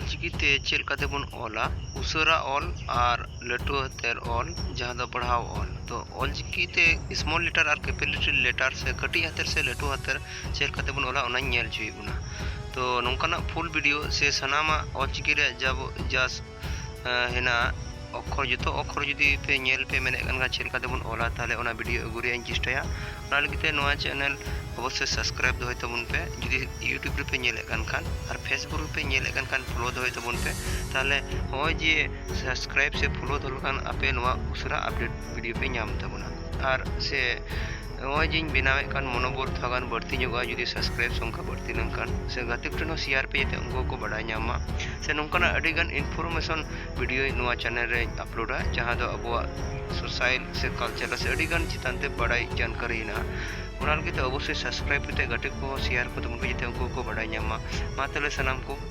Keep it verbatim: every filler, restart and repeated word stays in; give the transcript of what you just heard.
ᱚᱞᱪᱤᱠᱤ ᱛᱮ ᱪᱮᱫ ᱞᱮᱠᱟᱛᱮ ᱵᱚᱱ ᱚᱞᱟ? ᱩᱥᱟᱹᱨᱟ ᱚᱞ ᱟᱨ ᱞᱟᱹᱴᱩ ᱦᱟᱛᱮᱨ ᱚᱞ, ᱡᱟᱦᱟᱸ ᱫᱚ ᱯᱟᱲᱦᱟᱣ ᱚᱞ᱾ ᱛᱚ ᱚᱞᱪᱤᱠᱤ ᱛᱮ small letter ᱟᱨ capital letter ᱥᱮ ᱠᱟᱹᱴᱤᱡ ᱦᱟᱛᱮᱨ ᱥᱮ ᱞᱟᱹᱴᱩ ᱦᱟᱛᱮᱨ ᱪᱮᱫ ᱞᱮᱠᱟᱛᱮ ᱵᱚᱱ ᱚᱞᱟ, ᱚᱱᱟᱧ ᱧᱮᱞ ᱦᱚᱪᱚᱭᱮᱫ ᱵᱚᱱᱟ᱾ ᱛᱚ ᱱᱚᱝᱠᱟᱱᱟᱜ full video ᱥᱮ ᱥᱟᱱᱟᱢᱟᱜ ᱚᱞᱪᱤᱠᱤ ᱨᱮᱭᱟᱜ ᱡᱟᱵᱚ ᱡᱟ ᱦᱮᱱᱟᱜᱼᱟ, ᱚᱠᱠᱷᱚᱨ, ᱡᱚᱛᱚ ᱚᱠᱠᱷᱚᱨ ᱡᱩᱫᱤ ᱯᱮ ᱧᱮᱞ ᱯᱮ ᱢᱮᱱᱮᱫ ᱠᱟᱱ ᱠᱷᱟᱱ ᱪᱮᱫ ᱞᱮᱠᱟ ᱛᱮᱵᱚᱱ ᱚᱞᱟ, ᱛᱟᱦᱚᱞᱮ ᱚᱱᱟ video ᱟᱹᱜᱩ ᱨᱮᱭᱟᱜ ᱤᱧ ᱪᱮᱥᱴᱟᱭᱟ᱾ ᱚᱱᱟ ᱞᱟᱹᱜᱤᱫ ᱛᱮ ᱱᱚᱣᱟ channel ᱚᱵᱚᱥᱥᱳᱭ subscribe ᱫᱚᱦᱚᱭ ᱛᱟᱵᱚᱱ ᱯᱮ, ᱡᱩᱫᱤ YouTube ᱨᱮᱯᱮ ᱧᱮᱞᱮᱫ ᱠᱟᱱ ᱠᱷᱟᱱ, ᱟᱨ Facebook ᱨᱮᱯᱮ ᱧᱮᱞᱮᱫ ᱠᱟᱱ ᱠᱷᱟᱱ follow ᱫᱚᱦᱚᱭ ᱛᱟᱵᱚᱱ ᱯᱮ᱾ ᱛᱟᱦᱚᱞᱮ ᱱᱚᱜᱼᱚᱭ ᱡᱮ subscribe ᱥᱮ follow ᱫᱚᱦᱚ ᱞᱮᱠᱷᱟᱱ ᱟᱯᱮ ᱱᱚᱣᱟ ᱩᱥᱟᱹᱨᱟ update video ᱯᱮ ᱧᱟᱢ ᱛᱟᱵᱚᱱᱟ᱾ ᱟᱨ ᱥᱮ ᱱᱚᱜᱼᱚᱭ ᱡᱮᱧ ᱵᱮᱱᱟᱣᱮᱫ ᱠᱟᱱ ᱢᱚᱱᱳᱵᱚᱞ ᱛᱷᱚᱲᱟ ᱜᱟᱱ ᱵᱟᱹᱲᱛᱤ ᱧᱚᱜᱚᱜᱼᱟ ᱡᱩᱫᱤ subscribe ᱥᱚᱝᱠᱷᱟ ᱵᱟᱹᱲᱛᱤ ᱞᱮᱱᱠᱷᱟᱱ, ᱥᱮ ᱜᱟᱛᱮ ᱠᱚᱴᱷᱮᱱ ᱦᱚᱸ share ᱯᱮ ᱡᱟᱛᱮ ᱩᱱᱠᱩ ᱦᱚᱸᱠᱚ ᱵᱟᱰᱟᱭ ᱧᱟᱢ ᱢᱟ᱾ ᱥᱮ ᱱᱚᱝᱠᱟᱱᱟᱜ ᱟᱹᱰᱤ ᱜᱟᱱ information video ᱱᱚᱣᱟ channel ᱨᱮᱧ uploadᱟ, ᱡᱟᱦᱟᱸ ᱫᱚ ᱟᱵᱚᱣᱟᱜ social ᱥᱮ culture ᱥᱮ ᱟᱹᱰᱤ ᱜᱟᱱ ᱪᱮᱛᱟᱱ ᱛᱮ ᱵᱟᱰᱟᱭ ᱡᱟᱱᱠᱟᱨᱤ ᱦᱮᱱᱟᱜᱼᱟ᱾ ᱚᱱᱟ ᱞᱟᱹᱜᱤᱫ ᱛᱮ ᱚᱵᱚᱥᱥᱳᱭ subscribe ᱠᱟᱛᱮ ᱜᱟᱛᱮ ᱠᱚᱦᱚᱸ share ᱠᱚ ᱛᱟᱵᱚᱱ ᱯᱮ ᱡᱟᱛᱮ ᱩᱱᱠᱩ ᱦᱚᱸᱠᱚ ᱵᱟᱰᱟᱭ ᱧᱟᱢ ᱢᱟ᱾ ᱢᱟ ᱛᱟᱦᱚᱞᱮ ᱥᱟᱱᱟᱢ ᱠᱚ